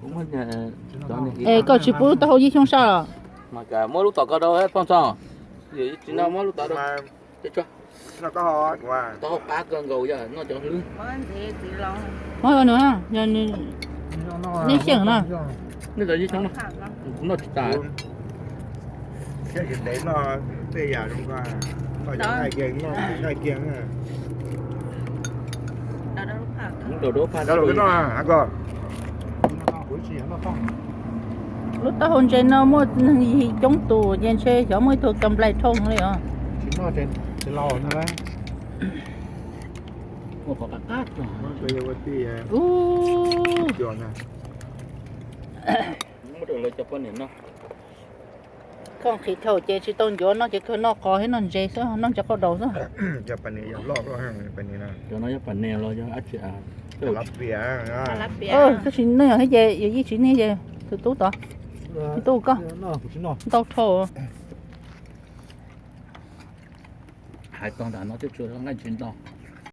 Es koj tsis pub lub taub hau yij xyoob saj los? Muab lub tom ko rau poj ntxoog. Tsis no muab lub tom rau. Taub hau qab kawg nkaus yog noj cov hlwb. Muab rau nws, yog nws, neb xyeem no. Noj tsis tas. Lub taub hau ntses no muaj neeg yig coob tus ces ntshe xyov muaj ib tug ka nplais thooj li os. Koj nqhis dhau ces tsis tau ncuav no ces kawg noj qos thiab noj ntses xwb, noj ntses qos daus xwb. Cov no yog pas nes los yog ab tsi? Tab sis nej yog thiab ces yog yij tsis nej ces tus tub tod, tus tub koj ntau dhau. Hais txog ntawm no twb tsis nqaij tsis nto.